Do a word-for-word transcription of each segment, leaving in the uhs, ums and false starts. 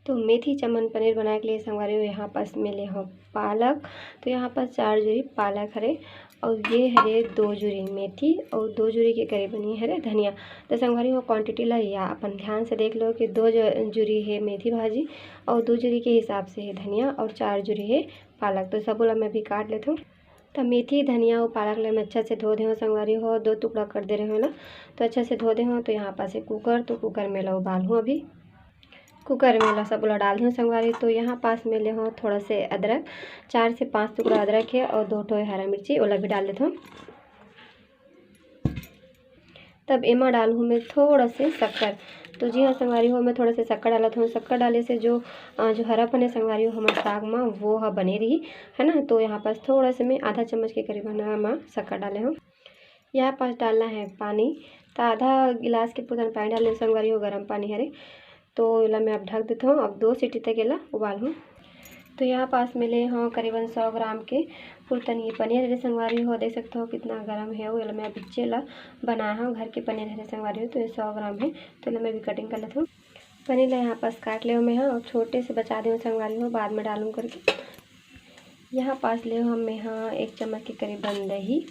तो मेथी चमन पनीर बनाए के लिए संगवारी हो, यहाँ पास में ले हो पालक। तो यहाँ पास चार जुरी पालक हरे, और ये हरे दो जुरी मेथी, और दो जुरी के करीबन ये हरे धनिया। तो संगवारी हो, क्वांटिटी ला या अपन ध्यान से देख लो कि दो ज-, जुरी है मेथी भाजी, और दो जुरी के हिसाब से है धनिया, और चार जुरी है पालक। तो सबो ला मैं भी काट लेथों। तो मेथी, धनिया और पालक ला मैं अच्छा से धो दे हूँ संगवारी हो, दो टुकड़ा कर दे रहे हो ना। तो अच्छा से धो दे हूँ। तो यहाँ पास है कुकर, तो कुकर में ला उबाल हूँ अभी। कुकर में ला सब ला डाल दे हूँ संगवारी। तो यहाँ पास में ले हूँ थोड़ा से अदरक, चार से पाँच टुकड़ा अदरक है, और दो ठो हरा मिर्ची, ओला भी डाल देथों। तब एमा डालहूँ मैं थोड़ा से शक्कर। तो जी हाँ संगवारी हो, मैं थोड़ा से शक्कर डालत हूँ। शक्कर डाले से जो, अ, जो हरापन है संगवारी हो हमर साग मा, वो ह बने रही, है ना। तो यहाँ पास थोड़ा से मैं आधा चम्मच के करीबन एमा शक्कर डाले हूँ। यहाँ पास डालना है पानी, तो आधा गिलास के पूरतन पानी डाले हूँ संगवारी हो, गरम पानी हरे। तो एला मैं अब ढक देथों, अब दो सीटी तक एला उबालहूँ। तो यहाँ पास में ले हूँ करीबन सौ ग्राम के पूरतन ये पनीर हरे संगवारी हो, देख सकते हो कितना गरम है वो। एला मैं अब बिच्चे ला बनाए हूँ, घर के पनीर हरे संगवारी हो, तो ये सौ ग्राम है। तो एला मैं भी कटिंग कर लेथों। पनीर ला यहाँ पास काट ले हूँ मैं, हाँ, और छोटे से बचा दे हूँ संगवारी हो, बाद में डालूँ करके। यहाँ पास ले हूँ मैं, हाँ, एक चम्मच के करीबन दही।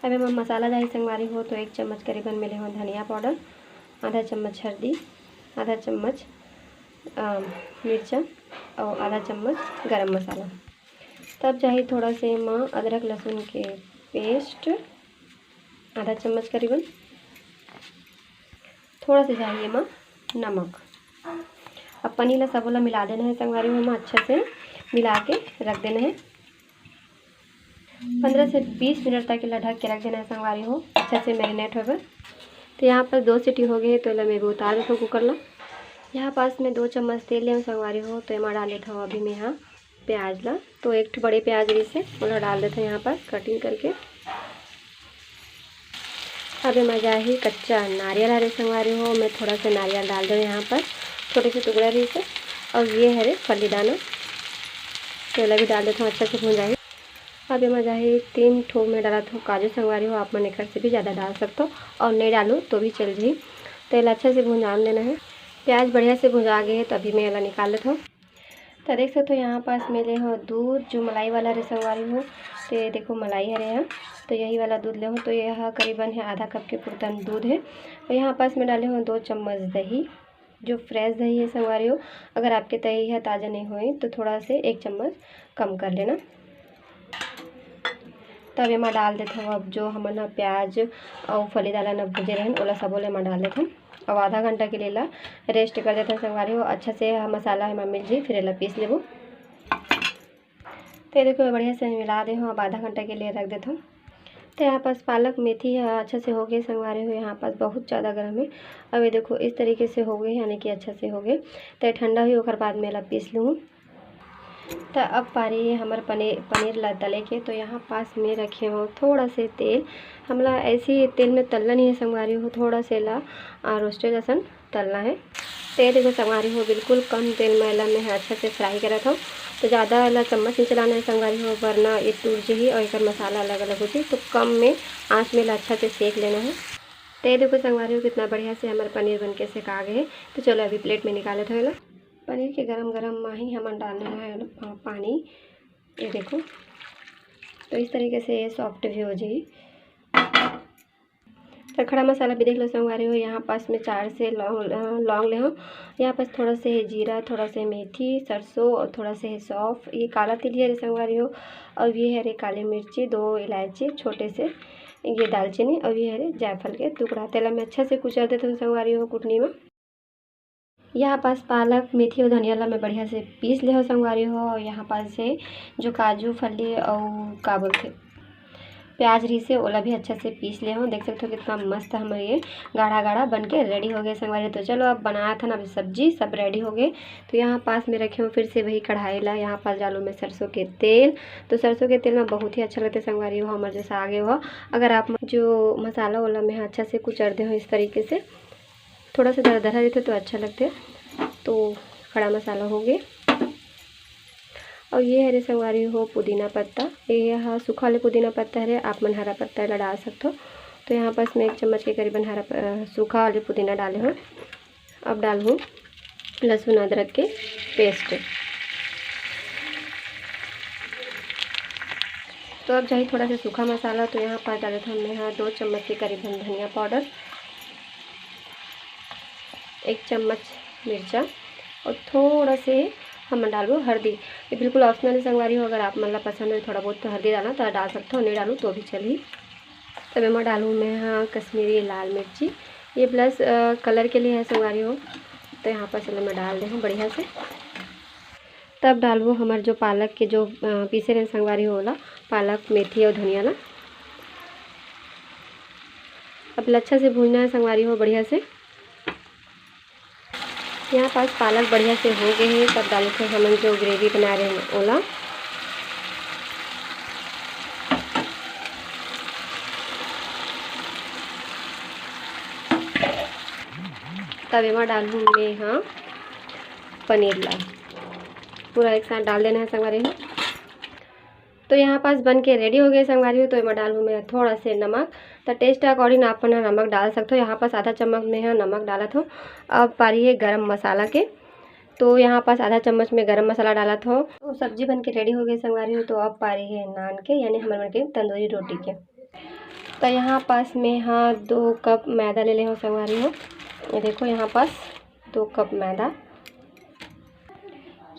अब एमा मसाला जाही संगवारी हो, तो एक चम्मच करीबन में ले हूँ धनिया पाउडर, आधा चम्मच हल्दी, आधा चम्मच, अ, मिर्चा और आधा चम्मच गरम मसाला। तब जाही थोड़ा से एमा अदरक लहसुन के पेस्ट, आधा चम्मच करीबन। थोड़ा से जाही एमा नमक। अब पनीर ला सबो ला मिला देना है संगवारी हो, एमा अच्छा से मिला के रख देना है। पन्द्रह से बीस मिनट तक एला ढक के रख देना है संगवारी हो, अच्छा से मैरिनेट होए बर। तो यहाँ पर दो सीटी हो गए, तो एला मैं भी उतार देथों कुकर ला। यहाँ पास में दो चम्मच तेल ले हूँ संगवारी हो, तो एमा डाल देथों अभी मैं यहाँ प्याज ला। तो एक ठो बड़े प्याज रहिसे, ओला डाल देथों यहाँ पर कटिंग करके। अब एमा जाही कच्चा नारियल हरे संगवारी हो, मैं थोड़ा से नारियल डाल देंव यहाँ पर, छोटे से टुकड़ा रहिसे, और ये हरे फली दाना, तो एला भी डाल देथों, अच्छा से भुंजाही। अब एमा जाही तीन ठो मैं डालत हूँ काजू संगवारी हो, आप मन एकर से भी ज़्यादा डाल सकथो, और नहीं डालो तो भी चल जाही। तो एला अच्छा से भुंजान देना है। प्याज बढ़िया से भुंजा गए है, तो अभी मैं एला निकाल लेथों। तो देख सकथो यहाँ पास में ले हो दूध, जो मलाई वाला हरे संगवारी हो, तो ये देखो मलाई हरे ह, तो यही वाला दूध ले हो। तो यह करीबन है आधा कप के पूरतन दूध है। और यहाँ पास में डाले हो दो चम्मच दही, जो फ्रेश दही है संगवारी हो। अगर आपके दही है ताज़ा नहीं होए तो थोड़ा से एक चम्मच कम कर लेना। तब एमा डाल देथों अब जो हमन ह प्याज अउ फली दाना न भूजे रहन, ओला सबो ला एमा डाल देथों। अब आधा घंटा के लिए ला रेस्ट कर देथों संगवारी हो, अच्छा से ह मसाला एमा मिल जाही, फिर एला पीस लेबो। तो ये देखो, बढ़िया से मिला दे हूँ, अब आधा घंटा के लिए रख देथों। तो यहाँ पास पालक मेथी ह अच्छा से हो गए संगवारी हो, यहाँ पास बहुत ज़्यादा गर्म है। अब ये देखो, इस तरीके से हो गए, यानी कि अच्छा से हो गए। तो ये ठंडा हुई, ओकर बाद में एला पीस लूँ। तो अब पारी हमर पनीर, पनीर ला तले के। तो यहाँ पास में रखे हो थोड़ा से तेल, हमला ऐसे ही तेल में तलना नहीं है संगवारी हो, थोड़ा से ला, आ, रोस्टेड असन तलना है। तो ये देखो संगवारी हो, बिल्कुल कम तेल में एला मैं अच्छा से फ्राई करत हूँ। तो ज़्यादा एला चम्मच नहीं चलाना है संगवारी हो, वरना ये टूट जाही और एकर मसाला अलग अलग हो जाही। तो कम में आँच में एला अच्छा से सेक लेना है। तो ये देखो संगवारी हो, कितना बढ़िया से हमर पनीर बन के सेका गए है। तो चलो अभी प्लेट में निकालत हूँ एला। पनीर के गरम गरम मा ही हमन डालना है पानी। ये देखो, तो इस तरीके से ये सॉफ्ट भी हो जाही। तो खड़ा मसाला भी देख लो संगवारी हो, यहाँ पास में चार से लौंग, अ, लौंग ले हो, यहाँ पास थोड़ा से है जीरा, थोड़ा से मेथी, सरसों और थोड़ा से है सौंफ। ये काला तिल हरे संगवारी हो, और ये हरे काली मिर्ची, दो इलायची छोटे से, ये दालचीनी और ये हरे जायफल के टुकड़ा। तेला मैं अच्छा से कुचर देथों संगवारी हो कुटनी में। यहाँ पास पालक, मेथी और धनिया ला मैं बढ़िया से पीस ले हो संगवारी हो। और यहाँ पास है जो काजू, फली और का बोलते प्याज रहिसे, ओला भी अच्छा से पीस ले हो। देख सकते हो कितना मस्त हमर ये गाढ़ा गाढ़ा बन के रेडी हो गए संगवारी। तो चलो अब बनात हन अभी सब्जी, सब रेडी हो गए। तो यहाँ पास में रखे हो फिर से वही कढ़ाई ला, यहाँ पास डालो मैं सरसों के तेल। तो सरसों के तेल में बहुत ही अच्छा लगता है संगवारी हो हमर जो साग है वो। अगर आप जो मसाला ओला में अच्छा से कुचर दे हो इस तरीके से, थोड़ा सा दरदरा रहिथे तो अच्छा लगथे। तो खड़ा मसाला हो गए। और ये हरे संगवारी हो पुदीना पत्ता, ये हा सूखा वाले पुदीना पत्ता हरे, आप मन हरा पत्ता ला डाल सकथो। तो यहाँ पास मैं एक चम्मच के करीबन हरा प-, सूखा वाले पुदीना डाले हूँ। अब डालहूँ लहसुन अदरक के पेस्ट। तो अब जाही थोड़ा सा सूखा मसाला, तो यहाँ पास डालत हँव मैं ह दो चम्मच के करीबन धनिया पाउडर, एक चम्मच मिर्चा और थोड़ा से हमन डालबो हल्दी। ये बिल्कुल ऑप्शनल है संगवारी हो, अगर आप मन ला पसंद हो थोड़ा बहुत तो हल्दी डालना, तो डाल सकते हो, नहीं डालू तो भी चलही। तब एमा डालूँ मैं ह कश्मीरी लाल मिर्ची, ये प्लस कलर के लिए है संगवारी हो। तो यहाँ पर चलो मैं डाल दे हूँ बढ़िया से। तब डालबो हमर जो पालक के जो पीसे रहे संगवारी हो, ओला, पालक, मेथी और धनिया ला। अब अच्छा से भूनना है संगवारी हो बढ़िया से। यहाँ पास पालक बढ़िया से हो गए हैं, तब डालत हँव हमन जो ग्रेवी बनाए रहे ओला। तब एमा डालहूँ मैं ह पनीर ला, पूरा एक साथ डाल देना है संगवारी हो। तो यहाँ पास बन के रेडी हो गए संगवारी हो। तो एमा डालहूँ मैं थोड़ा से नमक, तो टेस्ट अकॉर्डिंग आप मन नमक डाल सकते हो। यहाँ पास आधा चम्मच में ह नमक डालत हँव। अब पारी है गरम मसाला के, तो यहाँ पास आधा चम्मच में गरम मसाला डालत हँव। तो सब्जी बन के रेडी हो गए संगवारी हो। तो अब पारी है नान के, यानी हमर मन के तंदूरी रोटी के। तो यहाँ पास में ह दो कप मैदा ले ले हँव संगवारी हो। ये देखो यहाँ पास दो कप मैदा।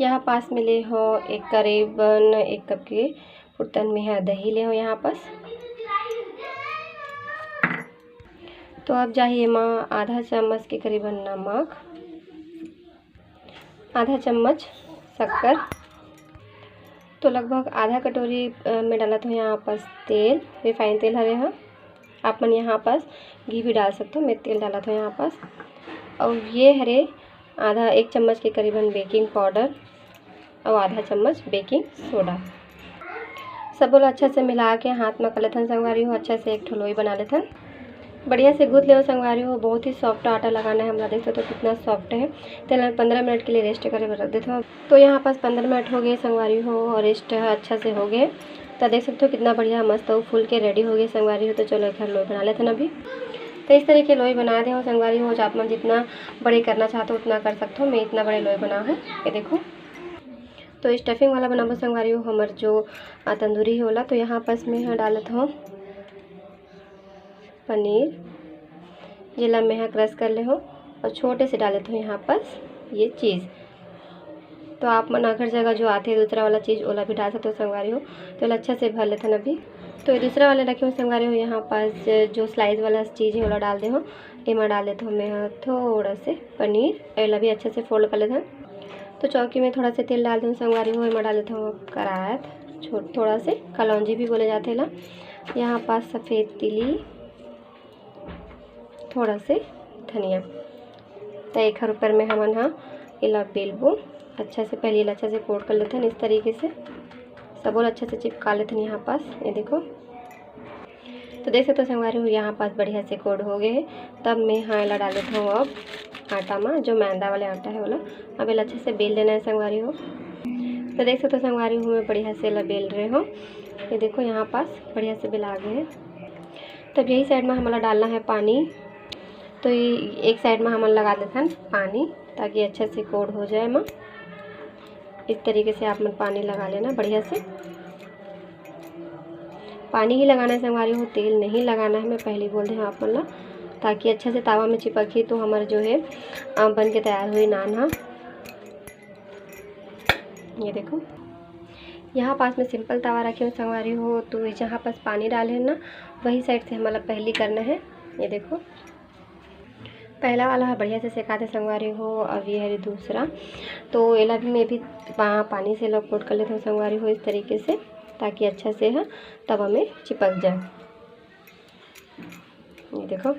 यहाँ पास में ले हँव एक करीबन एक कप के पुरतन में ह दही ले हँव यहाँ पास। तो अब जाही एमा आधा चम्मच के करीबन नमक, आधा चम्मच शक्कर, तो लगभग आधा कटोरी में डालत हँव यहाँ पास तेल, रिफाइन तेल हरे ह। आप मन यहाँ पास घी भी डाल सकते हो, मैं तेल डालत हँव यहाँ पास। और ये हरे आधा एक चम्मच के करीबन बेकिंग पाउडर और आधा चम्मच बेकिंग सोडा। सबो ला अच्छा से मिला के हाथ में कर लेथन संगवारी हो, अच्छा से एक ठो लोई बना लेथन। बढ़िया से गूँथ लेव संगवारी हो, बहुत ही सॉफ्ट आटा लगाना है हमारा। देख सकते हो कितना सॉफ्ट है। तेला पंद्रह मिनट के लिए रेस्ट करे बर रख देथन। तो यहाँ पास पंद्रह मिनट हो गए संगवारी हो और रेस्ट अच्छा से हो गए। तो देख सकते हो कितना बढ़िया मस्त वो फूल के रेडी हो गए संगवारी हो। तो चलो एक लोई बना लेथन अभी। तो इस तरह के लोई बना दे हो संगवारी हो, आप मन जितना बड़े करना चाहते हो उतना कर सकते हो। मैं इतना बड़े लोई बना हूँ, ये देखो। तो स्टफिंग वाला बनाबो संगवारी हो, हमर जो तंदूरी होला। तो यहाँ पास मैं ह डालत हँव पनीर, जेला मैं ह क्रश कर ले हँव और छोटे से डालत हँव यहाँ पास ये चीज़। तो आप मन अगर जगह जो आथे दूसरा वाला चीज़, ओला भी डाल सकते हो संगवारी हो। तो एला अच्छा से भर लेथन अभी। तो ये दूसरा वाला रखे हँव संगवारी हो, यहाँ पास जो स्लाइस वाला चीज़ है ओला डाल दे हँव। एमा डाल देत हँव मैं ह थोड़ा से पनीर, एला भी अच्छा से फोल्ड कर लेथन। तो चौकी में थोड़ा से तेल डाल दूँ संगवारी हो, एमा डाल देत हँव करात, छोट थोड़ा से कलौंजी भी बोले जाथे ला। यहाँ पास सफ़ेद तिली, थोड़ा से धनिया। तो एक ऊपर में हमन ह एला बेलबो। अच्छा से पहले एला अच्छा से कोट कर लेथन इस तरीके से, सबो ला अच्छा से चिपका लेथन यहाँ पास। ये देखो, तो देख सकते हो संगवारी हो, यहाँ पास बढ़िया से कोट हो गए है। तब मैं ह एला डाल देत हँव अब आटा में, जो मैदा वाले आटा है ओला। अब एला अच्छे से बेल लेना है संगवारी हो। तो देख सकते हो संगवारी हो, मैं बढ़िया से एला बेल रहे हँव। ये देखो यहाँ पास बढ़िया से बेला गए है। तब यही साइड में हमला डालना है पानी। तो ये एक साइड में हमन लगा देथन पानी, ताकि अच्छा से कोट हो जाए एमा। इस तरीके से आप मन पानी लगा लेना बढ़िया से। पानी ही लगाना है संगवारी हो, तेल नहीं लगाना है, मैं पहले ही बोल दे हँव आप मन ला, ताकि अच्छा से तावा में चिपकही तो हमर जो है, अ, बन के तैयार होही नान ह। ये देखो, यहाँ पास में सिंपल तावा रखे हँव संगवारी हो, तो जहाँ पास पानी डाले है ना, वही साइड से हमला पहली करना है। ये देखो, पहला वाला ह बढ़िया से सेकात हे संगवारी हो, अब ये हरे दूसरा। तो एला भी मैं भी पा-, पानी से एला कोट कर लेत हँव संगवारी हो, इस तरीके से, ताकि अच्छा से ह तवा में चिपक जाए। ये देखो,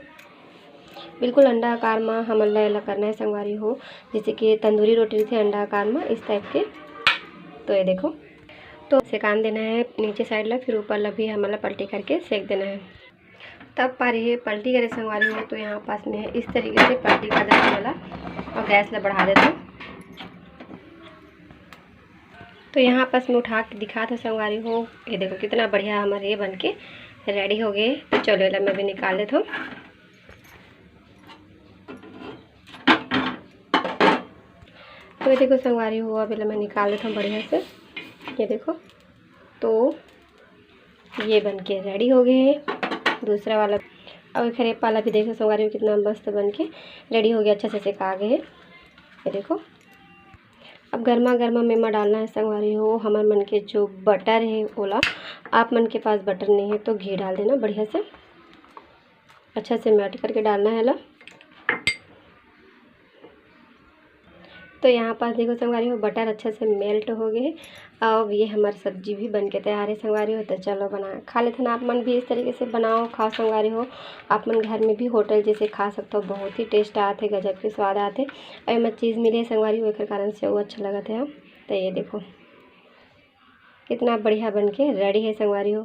बिल्कुल अंडा आकार में हमन ला एला करना है संगवारी हो, जैसे कि तंदूरी रोटी रहिथे अंडा आकार में, इस टाइप के। तो ये देखो, तो सेकान देना है नीचे साइड ला, फिर ऊपर ला भी हमन ला पलटी करके सेक देना है। तब पारी हे पलटी करे संगवारी हो, तो यहाँ पास में इस तरीके से पलटी कर देना वाला और गैस ला बढ़ा देना। तो यहाँ पास में उठा के दिखात हँव संगवारी हो, ये देखो कितना बढ़िया हमर ये बन के रेडी हो गए। तो चलो एला मैं भी निकाल लेत हँव। तो देखो संगवारी हो, अब एला मैं निकाल लेथव बढ़िया से। ये देखो, तो ये बन के रेडी हो गए हे दूसरा वाला। अब एखरे वाला भी देखो संगवारी हो, कितना मस्त बन के रेडी हो गया, अच्छा से सेका गए हे। ये देखो, अब गर्मा गर्मा में एमा डालना है संगवारी हो हमर मन के जो बटर है ओला। आप मन के पास बटर नहीं है तो घी डाल देना बढ़िया से, अच्छा से मेल्ट करके डालना है ला। तो यहाँ पास देखो संगवारी हो, बटर अच्छा से मेल्ट हो गए हे। अब ये हमार सब्जी भी बन के तैयार है संगवारी हो। तो चलो बना खा लेथन, आप मन भी इस तरीके से बनाओ, खाओ संगवारी हो। आप मन घर में भी होटल जैसे खा सकते हो, बहुत ही टेस्ट आते, गजब के स्वाद आते। और एमा चीज़ मिले संगवारी हो, एकर कारण से वो अच्छा लगत है। तो ये देखो कितना बढ़िया बन के रेडी है संगवारी हो।